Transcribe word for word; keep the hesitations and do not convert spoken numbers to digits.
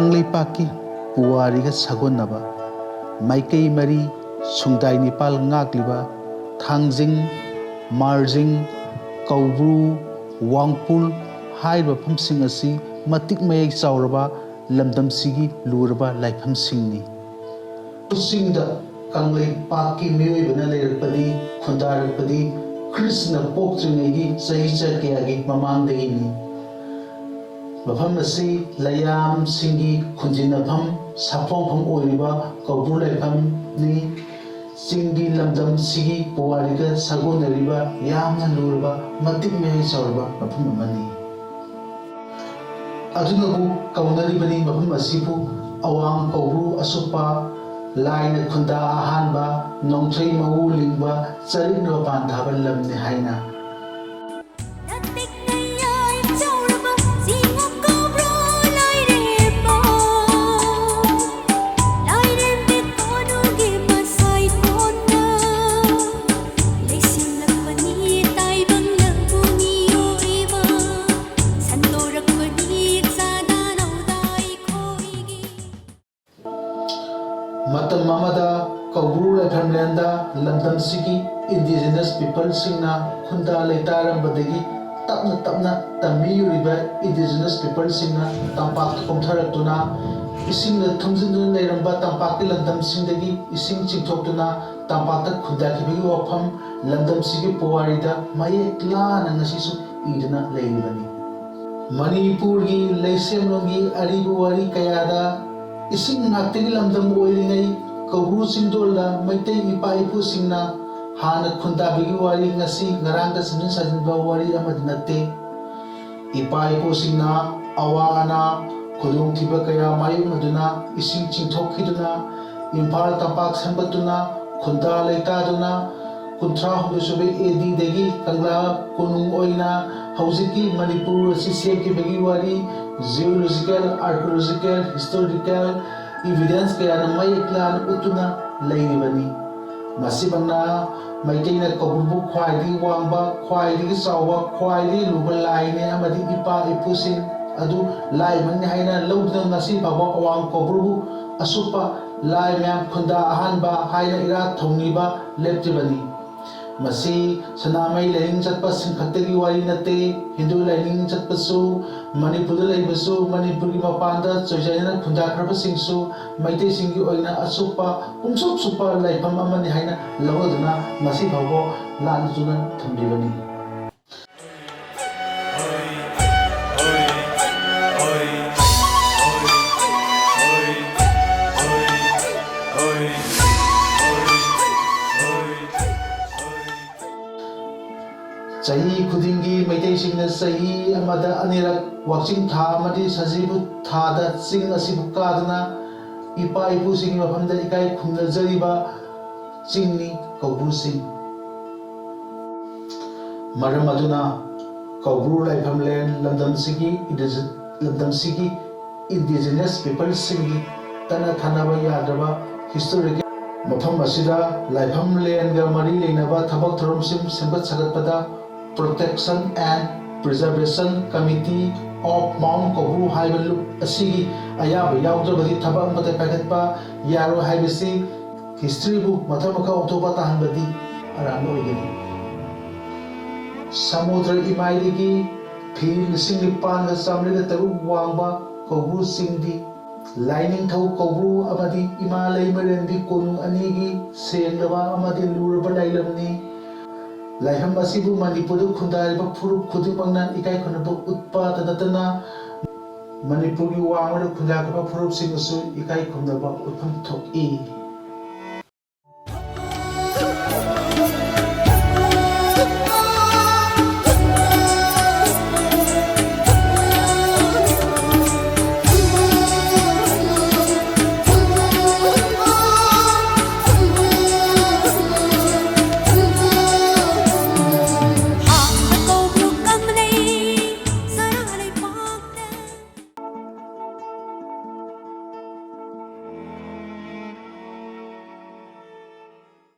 ꯀꯪꯂꯩꯄꯥꯛꯀꯤ ꯄꯨꯋꯥꯔꯤꯒ ꯁꯥꯒꯣꯟꯅꯕ ꯃꯥꯏꯀꯩ ꯃꯔꯤ ꯁꯨꯡꯗꯥꯏ ꯅꯤꯄꯥꯜ ꯉꯥꯛꯂꯤꯕ ꯊꯥꯡꯖꯤꯡ, ꯃꯥꯔꯖꯤꯡ, ꯀꯧꯕ꯭ꯔꯨ, ꯋꯥꯡꯄꯨꯜ ꯍꯥꯏꯔꯤꯕ ꯃꯐꯝꯁꯤꯡ ꯑꯁꯤ ꯃꯇꯤꯛ ꯃꯌꯥꯏ ꯆꯥꯎꯔꯕ ꯂꯝꯗꯝꯁꯤꯒꯤ ꯂꯨꯔꯕ ꯂꯥꯏꯐꯝꯁꯤꯡꯅꯤ꯫ ꯆꯤꯡꯗ ꯀꯪꯂꯩꯄꯥꯛꯀꯤ ꯃꯤꯑꯣꯏꯕꯅ ꯂꯩꯔꯛꯄꯗꯤ, ꯈꯨꯟꯗꯥꯔꯛꯄꯗꯤ ꯈ꯭ꯔꯤꯁꯅ ꯄꯣꯛꯇ꯭ꯔꯤꯉꯩꯒꯤ ꯆꯍꯤꯆꯥ ꯀꯌꯥꯒꯤ ꯃꯃꯥꯡꯗꯒꯤꯅꯤ꯫ ꯃꯐꯝ ꯑꯁꯤ ꯂꯩꯌꯥꯝꯁꯤꯡꯒꯤ ꯈꯨꯟꯖꯤꯟꯅꯐꯝ, ꯁꯥꯐꯣꯡꯐꯝ ꯑꯣꯏꯔꯤꯕ ꯀꯧꯕ꯭ꯔꯨ ꯂꯥꯏꯐꯝꯅꯤ꯫ ꯆꯤꯡꯒꯤ ꯂꯝꯗꯝꯁꯤꯒꯤ ꯄꯨꯋꯥꯔꯤꯒ ꯁꯥꯒꯣꯟꯅꯔꯤꯕ ꯌꯥꯝꯅ ꯂꯨꯔꯕ, ꯃꯇꯤꯛ ꯃꯌꯥꯏ ꯆꯥꯎꯔꯕ ꯃꯐꯝ ꯑꯃꯅꯤ꯫ ꯑꯗꯨꯅꯕꯨ ꯀꯧꯅꯔꯤꯕꯅꯤ ꯃꯐꯝ ꯑꯁꯤꯕꯨ ꯑꯋꯥꯡ ꯀꯧꯕ꯭ꯔꯨ ꯑꯁꯨꯞꯄ, ꯂꯥꯏꯅ ꯈꯨꯟꯗꯥ ꯑꯍꯥꯟꯕ, ꯅꯣꯡꯊ꯭ꯔꯩ ꯃꯎ ꯂꯤꯡꯕ, ꯆꯔꯤꯛꯅ ꯃꯄꯥꯟ ꯊꯥꯕ ꯂꯝꯅꯤ ꯍꯥꯏꯅ꯫ ꯃꯇꯝ ꯑꯃꯗ ꯀꯧꯕ꯭ꯔꯨ ꯂꯥꯏꯐꯝꯂꯦꯟꯗ ꯂꯝꯗꯝꯁꯤꯒꯤ indigenous peopleꯁꯤꯡꯅ ꯈꯨꯟꯗꯥ ꯂꯩꯇꯥꯔꯝꯕꯗꯒꯤ ꯇꯞꯅ ꯇꯞꯅ ꯇꯝꯃꯤꯌꯨꯔꯤꯕ indigenous peopleꯁꯤꯡꯅ ꯇꯝꯄꯥꯛꯇ ꯀꯨꯝꯊꯔꯛꯇꯨꯅ, ꯏꯁꯤꯡꯅ ꯊꯨꯝꯖꯤꯟꯗꯨꯅ ꯂꯩꯔꯝꯕ ꯇꯝꯄꯥꯛꯀꯤ ꯂꯝꯗꯝꯁꯤꯡꯗꯒꯤ ꯏꯁꯤꯡ ꯆꯤꯡꯊꯣꯛꯇꯨꯅ ꯇꯝꯄꯥꯛꯇ ꯈꯨꯟꯗꯥꯈꯤꯕꯒꯤ ꯋꯥꯐꯝ ꯂꯝꯗꯝꯁꯤꯒꯤ ꯄꯨꯋꯥꯔꯤꯗ ꯃꯌꯦꯛ ꯂꯥꯅ ꯉꯁꯤꯁꯨ ꯏꯗꯨꯅ ꯂꯩꯔꯤꯕꯅꯤ꯫ ꯃꯅꯤꯄꯨꯔꯒꯤ ꯂꯩꯁꯦꯝꯂꯣꯟꯒꯤ ꯑꯔꯤꯕ ꯋꯥꯔꯤ ꯀꯌꯥꯗ ꯏꯁꯤꯡ ꯉꯥꯛꯇꯒꯤ ꯂꯝꯗꯝ ꯑꯣꯏꯔꯤꯉꯩ ꯀꯧꯕ꯭ꯔꯨ ꯆꯤꯡꯗꯣꯜꯗ ꯃꯩꯇꯩ ꯏꯄꯥ ꯏꯄꯨꯁꯤꯡꯅ ꯍꯥꯟꯅ ꯈꯨꯟꯗꯥꯕꯒꯤ ꯋꯥꯔꯤ ꯉꯁꯤ ꯉꯔꯥꯡꯗ ꯁꯦꯝꯖꯤꯟ ꯁꯥꯖꯤꯟꯕ ꯋꯥꯔꯤ ꯑꯃꯗꯤ ꯅꯠꯇꯦ꯫ ꯏꯄꯥ ꯏꯄꯨꯁꯤꯡꯅ ꯑꯋꯥ ꯑꯅꯥ, ꯈꯨꯗꯣꯡꯊꯤꯕ ꯀꯌꯥ ꯃꯥꯌꯣꯛꯅꯗꯨꯅ ꯏꯁꯤꯡ ꯆꯤꯡꯊꯣꯛꯈꯤꯗꯨꯅ ꯏꯝꯐꯥꯜ ꯇꯝꯄꯥꯛ ꯁꯦꯝꯒꯠꯇꯨꯅ ꯈꯨꯟꯗꯥ ꯂꯩꯇꯥꯗꯨꯅ ꯀꯨꯟꯊ꯭ꯔꯥ ꯍꯨꯝꯗꯣꯏ ꯁꯨꯕ ADꯗꯒꯤ ꯀꯪꯂꯥ ꯀꯣꯅꯨꯡ ꯑꯣꯏꯅ ꯍꯧꯖꯤꯛꯀꯤ ꯃꯅꯤꯄꯨꯔ ꯑꯁꯤ ꯁꯦꯝꯈꯤꯕꯒꯤ ꯋꯥꯔꯤ geological, archaeological, historical evidence ꯀꯌꯥꯅ ꯃꯌꯦꯛ ꯂꯥꯅ ꯎꯠꯇꯨꯅ ꯂꯩꯔꯤꯕꯅꯤ꯫ ꯃꯁꯤꯃꯛꯅ ꯃꯩꯇꯩꯅ ꯀꯧꯕ꯭ꯔꯨꯕꯨ ꯈ꯭ꯋꯥꯏꯗꯒꯤ ꯋꯥꯡꯕ, ꯈ꯭ꯋꯥꯏꯗꯒꯤ ꯆꯥꯎꯕ, ꯈ꯭ꯋꯥꯏꯗꯒꯤ ꯂꯨꯕ ꯂꯥꯏꯅꯤ ꯑꯃꯗꯤ ꯏꯄꯥ ꯏꯄꯨꯁꯤꯡ ꯑꯗꯨ ꯂꯥꯏꯃꯛꯅꯤ ꯍꯥꯏꯅ ꯂꯧꯗꯨꯅ ꯉꯁꯤ ꯐꯥꯎꯕ ꯑꯋꯥꯡ ꯀꯧꯕ꯭ꯔꯨꯕꯨ ꯑꯁꯨꯞꯄ ꯂꯥꯏ ꯃꯌꯥꯝ ꯈꯨꯟꯗꯥ ꯑꯍꯥꯟꯕ ꯍꯥꯏꯅ ꯏꯔꯥꯠ ꯊꯧꯅꯤꯕ ꯂꯦꯞꯇ꯭ꯔꯤꯕꯅꯤ꯫ ꯃꯁꯤ ꯁꯅꯥꯃꯍꯤ ꯂꯥꯏꯅꯤꯡ ꯆꯠꯄꯁꯤꯡ ꯈꯛꯇꯒꯤ ꯋꯥꯔꯤ ꯅꯠꯇꯦ꯫ ꯍꯤꯟꯗꯨ ꯂꯥꯏꯅꯤꯡ ꯆꯠꯄꯁꯨ, ꯃꯅꯤꯄꯨꯔꯗ ꯂꯩꯕꯁꯨ, ꯃꯅꯤꯄꯨꯔꯒꯤ ꯃꯄꯥꯟꯗ ꯆꯣꯏꯖꯥꯏꯅꯅ ꯈꯨꯟꯗꯥꯈ꯭ꯔꯕꯁꯤꯡꯁꯨ ꯃꯩꯇꯩꯁꯤꯡꯒꯤ ꯑꯣꯏꯅ ꯑꯁꯨꯞꯄ ꯄꯨꯡꯁꯨꯞ ꯁꯨꯞꯄ ꯂꯥꯏꯐꯝ ꯑꯃꯅꯤ ꯍꯥꯏꯅ ꯂꯧꯅꯗꯨꯅ ꯉꯁꯤ ꯐꯥꯎꯕ ꯂꯥꯠꯅꯗꯨꯅ ꯊꯝꯂꯤꯕꯅꯤ꯫ ꯆꯍꯤ ꯈꯨꯗꯤꯡꯒꯤ ꯃꯩꯇꯩꯁꯤꯡꯅ ꯆꯍꯤ ꯑꯃꯗ ꯑꯅꯤꯔꯛ ꯋꯥꯛꯆꯤꯡ ꯊꯥ ꯑꯃꯗꯤ ꯁꯖꯤꯕꯨ ꯊꯥꯗ ꯆꯤꯡ ꯑꯁꯤꯕꯨ ꯀꯥꯗꯨꯅ ꯏꯄꯥ ꯏꯄꯨꯁꯤꯡꯒꯤ ꯃꯐꯝꯗ ꯏꯀꯥꯏ ꯈꯨꯝꯅꯖꯔꯤꯕ ꯆꯤꯡꯅꯤ ꯀꯧꯕ꯭ꯔꯨ ꯆꯤꯡ꯫ ꯃꯔꯝ ꯑꯗꯨꯅ ꯀꯧꯕ꯭ꯔꯨ ꯂꯥꯏꯐꯝꯂꯦꯟ ꯂꯝꯗꯝꯁꯤꯒꯤ ꯏꯟꯗꯤꯖꯤ-, ꯂꯝꯗꯝꯁꯤꯒꯤ indigenous peopleꯁꯤꯡꯒꯤ ꯇꯠꯅ ꯊꯥꯅꯕ ꯌꯥꯗ꯭ꯔꯕ historical ꯃꯐꯝ ꯑꯁꯤꯗ ꯂꯥꯏꯐꯝꯂꯦꯟꯒ ꯃꯔꯤ ꯂꯩꯅꯕ ꯊꯕꯛ ꯊꯧꯔꯝꯁꯤꯡ ꯁꯦꯝꯒꯠ ꯁꯥꯒꯠꯄꯗ Protection and Preservation Committee of Mount ꯀꯧꯕ꯭ꯔꯨ ꯍꯥꯏꯕ ꯂꯨꯞ ꯑꯁꯤꯒꯤ ꯑꯌꯥꯕ ꯌꯥꯎꯗ꯭ꯔꯕꯗꯤ ꯊꯕꯛ ꯑꯃꯠꯇ ꯄꯥꯏꯈꯠꯄ ꯌꯥꯔꯣꯏ ꯍꯥꯏꯕꯁꯤ historyꯕꯨ ꯃꯊꯛ ꯃꯈꯥ ꯑꯣꯟꯊꯣꯛꯄ ꯇꯥꯍꯟꯕꯗꯤ ꯑꯔꯥꯟꯕ ꯑꯣꯏꯒꯅꯤ꯫ ꯁꯃꯨꯗ꯭ꯔ ꯏꯃꯥꯏꯗꯒꯤ ꯐꯤ ꯂꯤꯁꯤꯡ ꯅꯤꯄꯥꯟꯒ ꯆꯥꯃꯔꯤꯒ ꯇꯔꯨꯛ ꯋꯥꯡꯕ ꯀꯧꯕ꯭ꯔꯨ ꯆꯤꯡꯗꯤ ꯂꯥꯏꯅꯤꯡꯊꯧ ꯀꯧꯕ꯭ꯔꯨ ꯑꯃꯗꯤ ꯏꯃꯥ ꯂꯩꯃꯔꯦꯟꯕꯤ ꯀꯣꯅꯨꯡ ꯑꯅꯤꯒꯤ ꯁꯦꯡꯂꯕ ꯑꯃꯗꯤ ꯂꯨꯔꯕ ꯂꯥꯏꯂꯝꯅꯤ꯫ ꯂꯥꯏꯐꯝ ꯑꯁꯤꯕꯨ ꯃꯅꯤꯄꯨꯔꯗ ꯈꯨꯟꯗꯥꯔꯤꯕ ꯐꯨꯔꯨꯞ ꯈꯨꯗꯤꯡꯃꯛꯅ ꯏꯀꯥꯏ ꯈꯨꯝꯅꯕ ꯎꯠꯄꯇ ꯅꯠꯇꯅ ꯃꯅꯤꯄꯨꯔꯒꯤ ꯋꯥꯡꯃꯗ ꯈꯨꯟꯗꯥꯈ꯭ꯔꯕ ꯐꯨꯔꯨꯞꯁꯤꯡꯅꯁꯨ ꯏꯀꯥꯏ ꯈꯨꯝꯅꯕ ꯎꯠꯐꯝ ꯊꯣꯛꯏ꯫